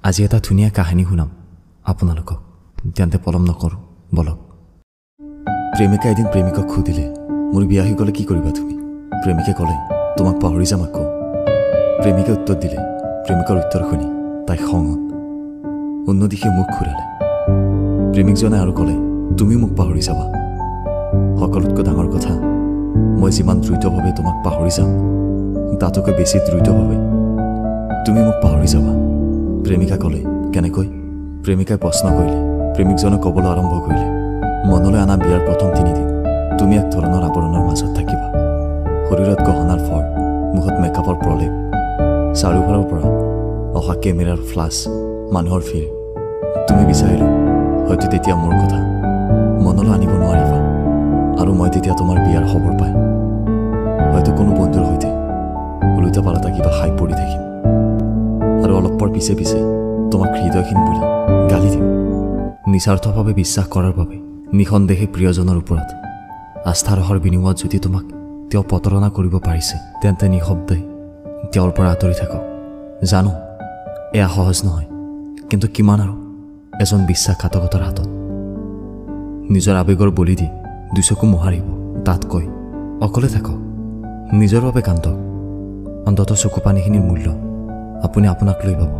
আজি এটা ধুনীয়া কাহিনী শুনাম আপোনালোকক, তেন্তে পলম নকৰোঁ, বলক। প্ৰেমিকা এদিন প্ৰেমিকক সুধিলে, মোৰ বিয়া হৈ গ'লে কি কৰিবা তুমি? প্ৰেমিকে ক'লে, তোমাক পাহৰি যাম আকৌ। প্ৰেমিকে উত্তৰ দিলে। প্ৰেমিকৰ উত্তৰ শুনি তাই খঙত অন্য দিশে মুখ ঘূৰালে। প্ৰেমিকজনে আৰু ক'লে, তুমিও মোক পাহৰি যাবা। সকলোতকৈ ডাঙৰ কথা, মই যিমান দ্ৰুতভাৱে তোমাক পাহৰি যাম, তাতোকৈ বেছি দ্ৰুতভাৱে তুমি মোক পাহৰি যাবা। প্ৰেমিকা ক'লে, কেনেকৈ? প্ৰেমিকাই প্ৰশ্ন কৰিলে। প্ৰেমিকজনে ক'বলৈ আৰম্ভ কৰিলে, মনলৈ অনা বিয়াৰ প্ৰথম তিনিদিন তুমি এক ধৰণৰ আৱৰণৰ মাজত থাকিবা। শৰীৰত গহনাৰ ফৰ, মুখত মেকআপৰ প্ৰলেপ, চাৰিওফালৰ পৰা অহা কেমেৰাৰ ফ্লাছ, মানুহৰ ভিৰ। তুমি বিচাৰিলো হয়তো তেতিয়া মোৰ কথা মনলৈ আনিব নোৱাৰিবা, আৰু মই তেতিয়া তোমাৰ বিয়াৰ খবৰ পাই হয়তো কোনো বন্ধুৰ সৈতে ওলোটা পালটা কিবা খাই পৰি থাকিম, আৰু অলপ পৰ পিছে পিছে তোমাক হৃদয়হীন বুলি গালি দিম। নিস্বাৰ্থভাৱে বিশ্বাস কৰাৰ বাবে নিঃসন্দেহে প্ৰিয়জনৰ ওপৰত আস্থা ৰখাৰ বিনিময়ত যদি তোমাক তেওঁ প্ৰতাৰণা কৰিব পাৰিছে, তেন্তে নিঃশব্দে তেওঁৰ পৰা আঁতৰি থাকক। জানো এয়া সহজ নহয়, কিন্তু কিমান আৰু এজন বিশ্বাসঘাতকতাৰ হাতত নিজৰ আৱেগৰ বলি দি দুচকু মোহাৰিব। তাতকৈ অকলে থাকক, নিজৰ বাবে কান্দক। অন্ততঃ চকু পানীখিনিৰ মূল্য আপুনি আপোনাক লৈ পাব।